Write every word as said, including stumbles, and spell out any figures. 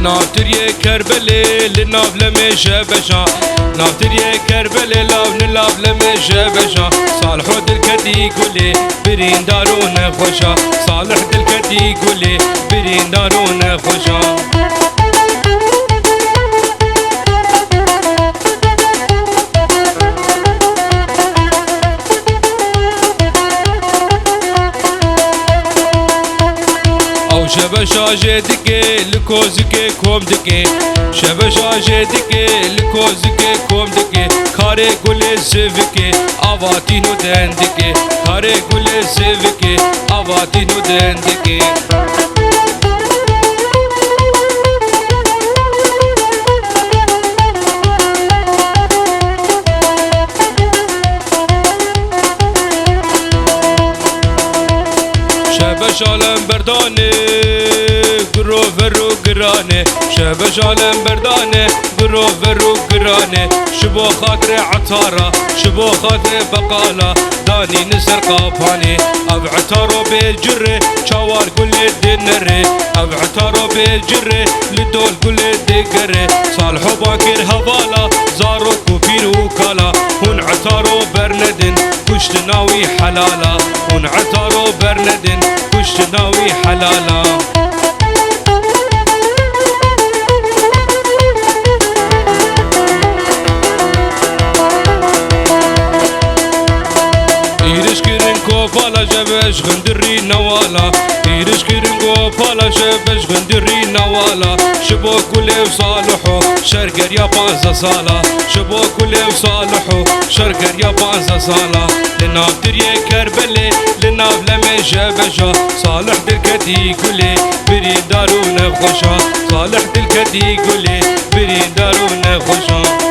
Navtiriyê Kerbelê li nav lemê Şebeşa. Navtiriyê Kerbelê lav li lav lemê Şebeşa. Salho dilketî gulê birîndar û nexweşa. Salih dilketî gulê birîndar û nexweşa. Ew Şebeşa jê dike li kozikê kom dike. Şebeşa jê dike li kozikê kom dike. Karê gulê sivikê avatîn û dendike. Karê gulê sivikê avatîn û dendike. Şebeşa lemberdane, guro ver û girane. Şebeşa lemberdane, guro ver û girane. Ji bo xatirê etara, ji bo xatirê beqala, danîne ser qapanê. Ev etaro bê cire, çawar gulê dinere. Ev etaro bê cire, li dol gulê digere. Salho ban kir hevala, zarok û pîr û kala. Hûn etaro bernedin, kuştina wî helala. Hûn etaro bernedin, kuştina wî helala. Îriş kirin kovala Şebeş xindirî newala. Îriş kirin kovala Şebeş xindirî newala. Ji bo gulê û Saliho şer geriya panzdeh sala. Ji bo gulê û Saliho şer geriya panzdeh sala. Li nav tiriyê Kerbelê, li nav lemê Şebeşa. Salih dilketî gulê birîndar û nexweşa. Salih dilketî gulê birîndar û nexweşa.